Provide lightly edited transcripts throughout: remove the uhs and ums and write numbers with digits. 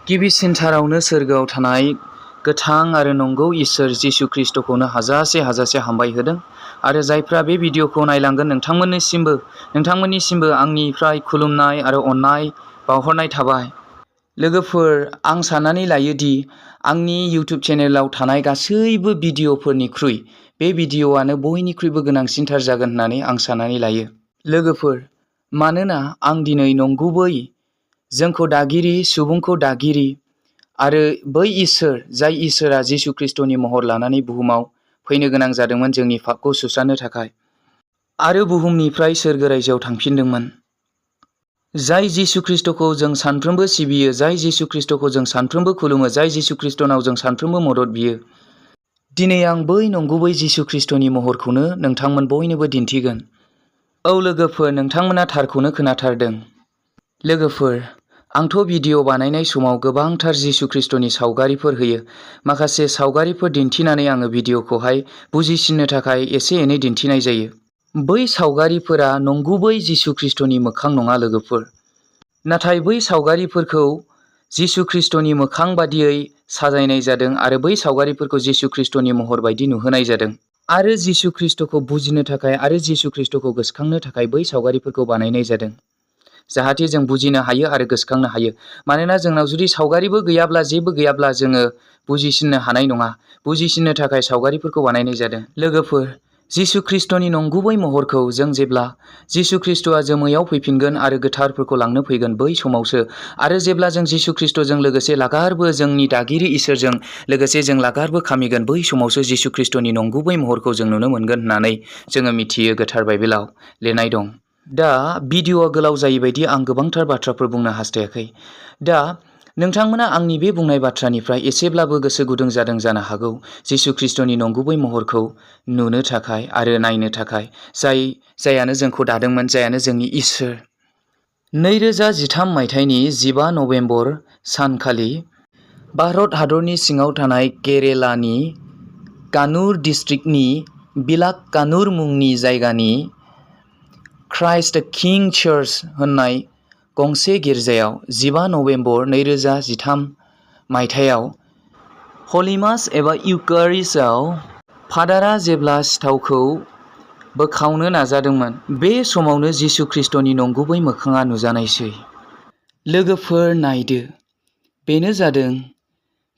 गिबिसिनथारावनो सोरगोआव थानाय गोथां आरो नंगौ इसोर जिसु ख्रिस्टखौनो हाजासे हामबाय होदों आरो जायफ्रा बे भिडिअखौ नायलांगोन नोंथांमोननिसिमबो आंनिफ्राय खुलुमनाय आरो अननाय बावहरनाय थाबाय। लोगोफोर, आं साननानै लायो दि आंनि इउटिउब चेनेलाव थानाय गासैबो भिडिअफोरनिख्रुइ बे भिडिअआनो बयनिख्रुइबो गोनांसिनथार जागोन होननानै आं साननानै लायो। लोगोफोर, मानोना आं दिनै नंगुबै जोंखौ दागिरि, सुबुंखौ दागिरि आरो बै इसोर जाय इसोरा जिसु ख्रिस्टनि महर लानानै बुहुमाव फैनो गोनां जादोंमोन जोंनि पापखौ सुस्रांनो थाखाय आरो बुहुमनिफ्राय सोरगो रायजोआव थांफिनदोंमोन। जाय जिसु ख्रिस्टखौ जों सानफ्रोमबो सिबियो, जाय जिसु ख्रिस्टखौ जों सानफ्रोमबो खुलुमो, जाय जिसु ख्रिस्टनाव जों सानफ्रोमबो मदद बियो। दिनै आं बै नंगुबै जिसु ख्रिस्टनि महरखौनो नोंथांमोन बयनोबो दिन्थिगोन। औ लोगोफोर, नोंथांमोना थारखौनो खोनाथारदों। लोगोफोर, आंथ' भिडिअ बानायनाय समाव गोबांथार जिसु ख्रिस्टनि सावगारिफोर होयो। माखासे सावगारिफोर दिन्थिनानै आङो भिडिअखौहाय बुजिसिननो थाखाय एसे एनै दिन्थिनाय जायो। बै सावगारिफोरा नंगुबै जिसु ख्रिस्टनि मोखां नङा लोगोफोर। नाथाय बै सावगारिफोरखौ जिसु ख्रिस्टनि मोखां बादियै साजायनाय जादों आरो बै सावगारिफोरखौ जिसु ख्रिस्टनि महर बायदि नुहोनाय जादों। आरो जिसु ख्रिस्टखौ बुजिनो थाखाय आरो जिसु ख्रिस्टखौ गोसोखांनो थाखाय बै सावगारिफोरखौ बानायनाय जादों। जाहाथे जों बुजिनो हायो आरो गोसोखांनो हायो। मानोना जोंनाव जुदि सावगारिबो गैयाब्ला, जेबो गैयाब्ला जोङो बुजिसिननो हानाय नङा। बुजिसिननो थाखाय सावगारिफोरखौ बानायनाय जादों। लोगोफोर, जिसु ख्रिस्टनि नंगुबै महरखौ जों जेब्ला जिसु ख्रिस्टआ जोमैयाव फैफिनगोन आरो गोथारफोरखौ लांनो फैगोन बै समावसो, आरो जेब्ला जों जिसु ख्रिस्टजों लोगोसे लागारबो जोंनि दागिरि इसोरजों लोगोसे जों लागारबो खामिगोन, बै समावसो जिसु ख्रिस्टनि नंगुबै महरखौ जों नुनो मोनगोन होननानै जोङो मिथियो, गोथार बाइबेलाव लिरनाय दं। दा भिडिअआ गोलाव जायैबायदि आं गोबांथार बाथ्राफोर बुंनो हास्थायाखै। दा नोंथांमोना आंनि बे बुंनाय बाथ्रानिफ्राय एसेब्लाबो गोसो गुदुं जादों जानो हागौ जिसु ख्रिस्टनि नंगुबै महरखौ नुनो थाखाय आरो नायनो थाखाय, जायानो जोंखौ दादोंमोन, जायानो जोंनि इसोर। 2013 मायथाइनि 15 नबेम्बर सानखालि भारत हादरनि सिङाव थानाय केरेलानि कान्नुर डिस्ट्रिक्टनि विलाक्कान्नुर मुंनि जायगानि क्राइस्ट द किं चार्च होननाय गंसे गिर्जायाव 15 नबेम्बर 2013 मायथाइयाव हलि मास एबा इउकारिस्टआव फादारा जेब्ला सिथावखौ बोखावनो नाजादोंमोन, बे समावनो जिसु ख्रिस्टनि नंगुबै मोखाङा नुजानायसै। लोगोफोर नायदो, बेनो जादों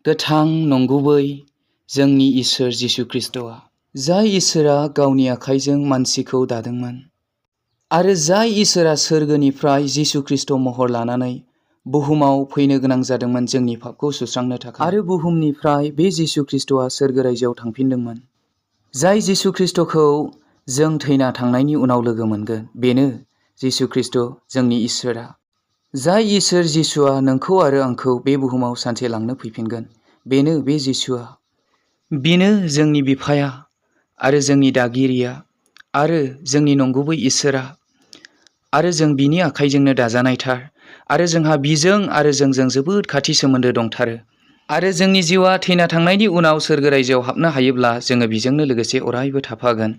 गोथां नंगुबै जोंनि इसोर जिसु ख्रिस्टआ, जाय इसोरा गावनि आखाइजों मानसिखौ दादोंमोन आरो जाय इसोरा सोरगोनिफ्राय जिसु ख्रिस्ट महर लानानै बुहुमाव फैनो गोनां जादोंमोन जोंनि पापखौ सुस्रांनो थाखाय, आरो बुहुमनिफ्राय बे जिसु ख्रिस्टआ सोरगो रायजोआव थांफिनदोंमोन। जाय जिसु ख्रिस्टखौ जों थैना थांनायनि उनाव लोगो मोनगोन, बेनो जिसु ख्रिस्ट जोंनि इसोरा। जाय इसोर जिसुआ नोंखौ आरो आंखौ बे बुहुमाव सानसे लांनो फैफिनगोन, बेनो बे जिसुआ। बेनो जोंनि बिफाया आरो जोंनि दागिरिया आरो जोंनि नंगुबै इसोरा, आरो जों बिनि आखाइजोंनो दाजानायथार, आरो जोंहा बिजों आरो जोंजों जोबोद खाथि सोमोन्दो दंथारो। आरो जोंनि जिउआ थैना थांनायनि उनाव सोरगो रायजोआव हाबनो हायोब्ला जोङो बिजोंनो लोगोसे अरायबो थाफागोन।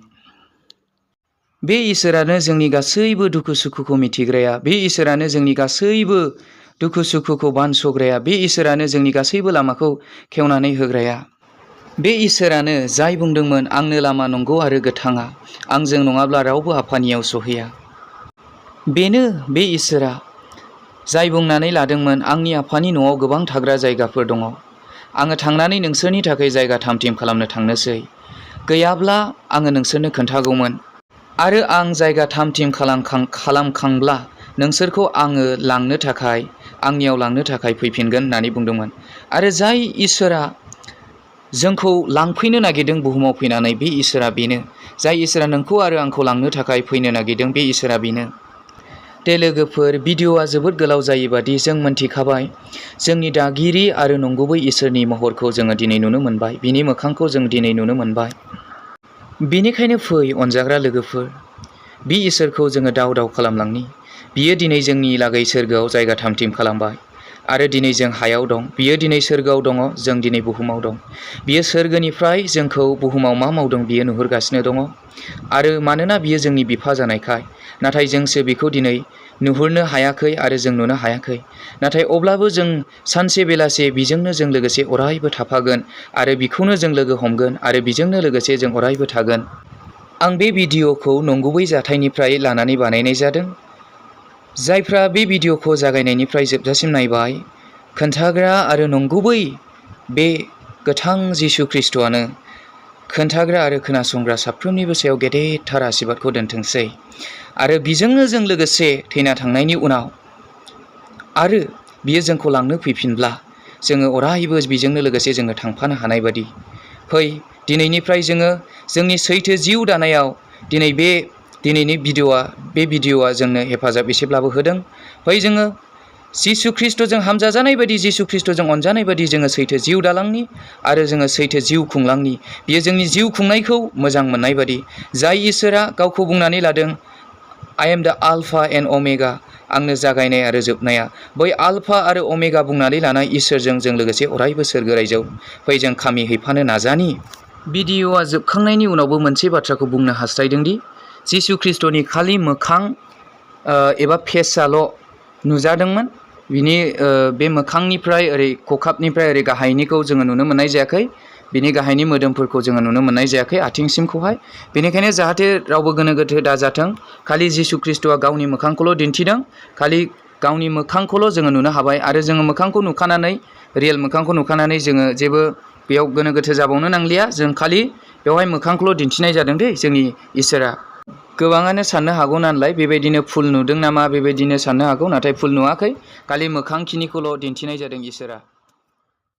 बे इसोरानो जोंनि गासैबो दुखु सुखुखौ मिथिग्राया, बे इसोरानो जोंनि गासैबो दुखु सुखुखौ बानस'ग्राया, बे इसोरानो जोंनि गासैबो लामाखौ खेवनानै होग्राया। बे इसोरानो जाय बुंदोंमोन, आंनो लामा नंगौ आरो गोथाङा, आंजों नङाब्ला रावबो आफानियाव सहैया। बेनो बे इसोरा जाय बुंनानै लादोंमोन, आंनि आफानि न'आव गोबां थाग्रा जायगाफोर दङ, आङो थांनानै नोंसोरनि थाखाय जायगा थाम-थिम खालामनो थांनोसै। गैयाब्ला आङो नोंसोरनो खोन्थागौमोन, आरो आं जायगा थाम-थिम खालामखांब्ला नोंसोरखौ आङो लांनो थाखाय, आंनियाव लांनो थाखाय फैफिनगोन होननानै बुंदोंमोन। आरो जाय इसोरा जोंखौ लांफैनो नागिरदों बुहुमाव फैनानै, बे इसोरा बेनो। जाय इसोरा नोंखौ आरो आंखौ लांनो थाखाय फैनो नागिरदों, बे इसोरा बेनो। दे लोगोफोर, भिडिअआ जोबोद गोलाव जायोबादि जों मोनथिखाबाय, जोंनि दागिरि आरो नंगुबै इसोरनि महरखौ जोङो दिनै नुनो मोनबाय, बिनि मोखांखौ जों दिनै नुनो मोनबाय। बेनिखायनो फै अनजाग्रा लोगोफोर, बे इसोरखौ जोङो दाव खालामलांनि। बियो दिनै जोंनि लागै सोरगोआव जायगा थाम-थिम खालामबाय, आरो दिनै जों हायाव दं, बियो दिनै सोरगोआव दङ, जों दिनै बुहुमाव दं। बियो सोरगोनिफ्राय जोंखौ बुहुमाव मा मावदों बियो नुहुरगासिनो दङ, आरो मानोना बियो जोंनि बिफा जानायखाय, नाथाय जोंसो बिखौ दिनै नुहुरनो हायाखै आरो जों नुनो हायाखै। नाथाय अब्लाबो जों सानसे बेलासे बिजोंनो जों लोगोसे अरायबो थाफागोन आरो बिखौनो जों लोगो हमगोन आरो बिजोंनो लोगोसे जों अरायबो थागोन। आं बे भिडिअ'खौ नंगुबै जाथायनिफ्राय लानानै बानायनाय जादों। जायफ्रा बे भिडिअ'खौ जागायनायनिफ्राय जोबजासिम नायबाय, खोन्थाग्रा आरो नंगुबै बे गोथां जिसु ख्रिस्ट'आनो खोन्थाग्रा आरो खोनासंग्रा साफ्रोमनिबो सायाव गेदेरथार आशीर्बादखौ दोनथोंसै। आरो बिजोंनो जों लोगोसे थैना थांनायनि उनाव आरो बियो जोंखौ लांनो फैफिनब्ला जोङो अरायबो बिजोंनो लोगोसे जोङो थांफानो हानाय बादि फै दिनैनिफ्राय जोङो जोंनि सैथो जिउ दानायाव दिनैनि बे भिडिअ'आ जोंनो हेफाजाब एसेब्लाबो होदों। फै जोङो जिसु ख्रिस्ट'जों हामजाजानाय बायदि, जिसु ख्रिस्ट'जों अनजानाय बायदि जोङो सैथो जिउ दालांनि आरो जोङो सैथो जिउ खुंलांनि। बियो जोंनि जिउ खुंनायखौ मोजां मोननाय बादि, जाय इसोरा गावखौ बुंनानै लादों, आइ एम द आल्फा एन्ड अमेगा, आंनो जागायनाय आरो जोबनाया। बै आल्फा आरो अमेगा बुंनानै लानाय इसोरजों जों लोगोसे अरायबो सोरगो रायजोआव फै जों खामि हैफानो नाजानि। भिडिअ'आ जोबखांनायनि उनावबो मोनसे बाथ्राखौ बुंनो हास्थायदोंदि जिसु ख्रिस्ट'नि खालि मोखां एबा फेसआल' नुजादोंमोन। बिनि बे मोखांनिफ्राय ओरै खखाबनिफ्राय ओरै गाहायनिखौ जोङो नुनो मोननाय जायाखै। बिनि गाहायनि मोदोमफोरखौ जोङो नुनो मोननाय जायाखै, आथिंसिमखौहाय। बेनिखायनो जाहाथे रावबो गोनो गोथो दाजाथों, खालि जिसु ख्रिस्ट'आ गावनि मोखांखौल' दिन्थिदों। खालि गावनि मोखांखौल' जोङो नुनो हाबाय आरो जोङो मोखांखौ नुखानानै, रियेल मोखांखौ नुखानानै जोङो जेबो बेयाव गोनो गोथो जाबावनो नांलिया। जों खालि बेवहाय मोखांखौल' दिन्थिनाय जादों दे जोंनि इसोरा। गोबाङानो साननो हागौ नालाय बेबायदिनो फुल नुदों नामा, बेबायदिनो साननो हागौ। नाथाय फुल नुवाखै, खालि मोखांखिनिखौल' दिन्थिनाय जादों इसोरा।